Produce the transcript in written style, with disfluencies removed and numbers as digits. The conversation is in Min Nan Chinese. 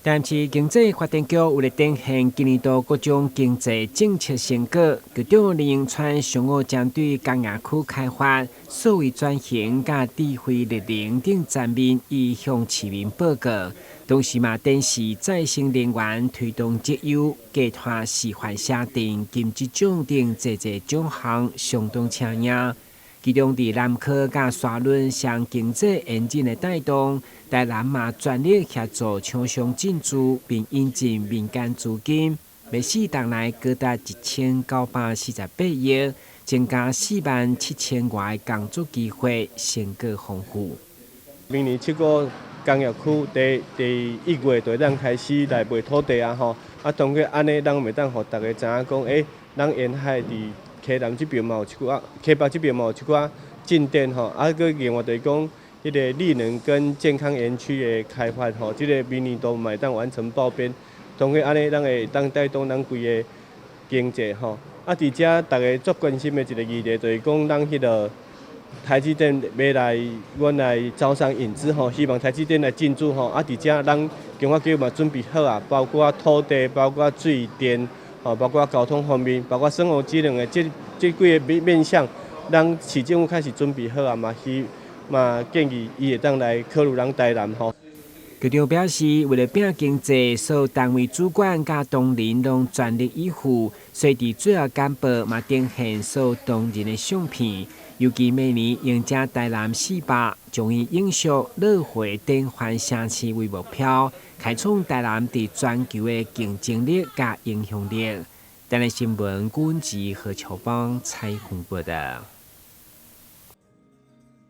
台南市經濟發展局為了展現今年度各種經濟政策成果，局長林榮川上午針對工業區開發、數位轉型佮智慧綠能等層面，伊向市民報告。同時嘛，展示再生能源推動績優、低碳示範城鎮、金質獎等濟濟獎項，相當搶眼。其中，佇南科佮沙崙雙經濟引擎的帶動，台南嘛全力協助廠商進駐，並引進民間資金，欲4冬內高達1948億，增加4萬7千外个工作機會，成果豐富。明年七股工業區第第一月就會當開始來賣土地啊吼，啊當然按呢，咱會當予大家知影講，咱沿海佇溪南這邊嘛有一寡，溪北這邊嘛有一寡進展吼，啊，閣另外就是講，彼个綠能跟健康園區的開發吼，這个明年度嘛會當完成報編，當然按呢，咱會當帶動咱規个經濟吼。啊，佇遮逐家足關心的一个議題，就是講咱彼个台積電欲來阮來招商引資吼，希望台積電來進駐吼。啊，佇遮咱經發局嘛準備好啊，包括土地，包括水電，吼，包括交通方面，包括生活機能的這這幾个面面向，咱市政府開始準備好啊，嘛希嘛建議伊會當來考慮咱台南吼。局長表示，為了拼經濟，所有單位主管佮同仁攏全力以赴，所以佇最後簡報嘛展現所有同仁的相片。尤其每年迎接台南400，將以永續樂活典範城市為目標，開創台南佇全球的競爭力佮影響力。台南新聞郭文吉何秋芳採訪報導。